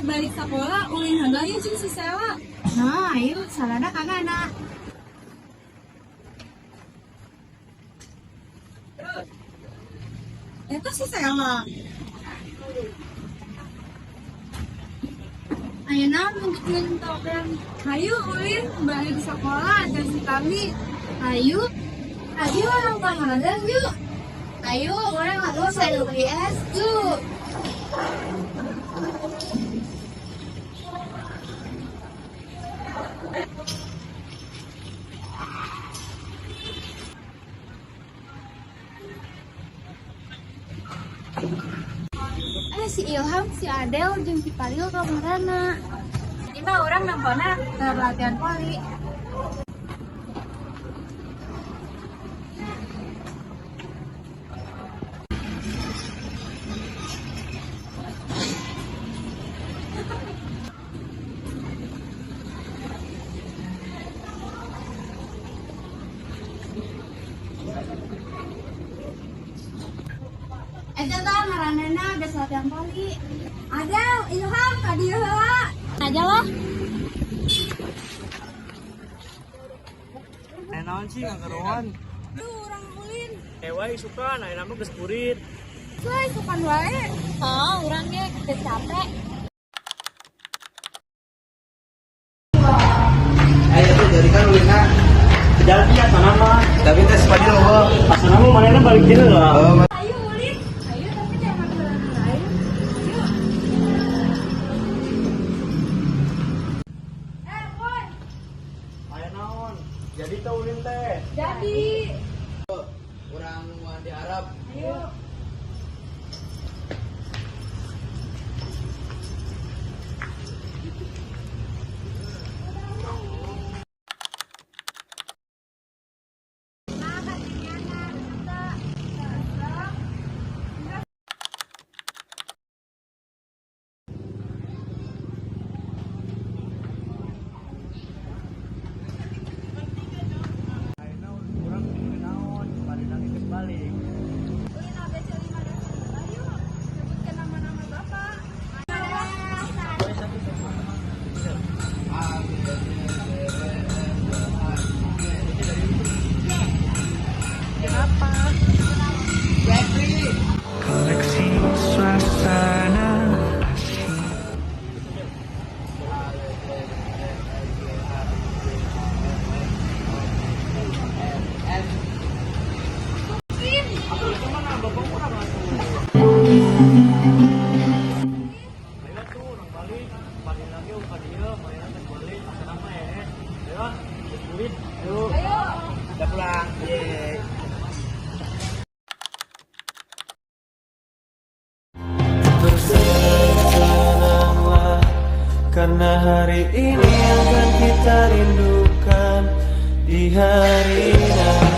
Balik sekolah ulin heula yeuh jeung si Sela. Nah, ayo salada ka mana? Eta si Sela. Ayeuna mun program. Hayu ulin balik sekolah ada si Tami. Ayo. Ayo orang panganan yuk. Ayo orang lalu saya beli es yuk. Si Ilham, si Adel, jeung si Padil ka marana. Ini mah orang nampona ke latihan voli. Eta tah ngaranana geus latihan voli. Adel, Ilham, ka dieu heula. Aja lah. Naon sih ngagaroan? Tuh urang ulin. Wae isukan, ayeuna mah geus burit. Cuy, sukan wae. Oh, urang ge geus capek. Ayo tuh jadi kan ulina. Jadi ya sana mah. Tapi teh sepadi loh. Asana mah manehna balik deui lah. Oh, Ayo ulin. Ayo tapi jangan jalan lain. Ayo. Boy. Aya naon? Jadi teh ulin teh. Jadi. Urang nungguan di Arab. Ayo. Ayeuna urang kudu naon? Bari geus balik. Ulin ABC 5 Desember. Ayo, sebutkan nama-nama Bapak. A B C D E F G H I J. Kenapa? Jeffrey. Koleksi suasana. A B C D E F G H I J K L M N O P Q R S. Atuh itu mah bapak urang atuh. Ayo tuh urang balik. Balik lagi ka dieu, manehna geus balik. Asana mah Ayo, geus burit. Ayo. Ayo. Udah pulang. Yeay. Bersenang-senanglah karena hari ini akan kita rindukan di hari nanti.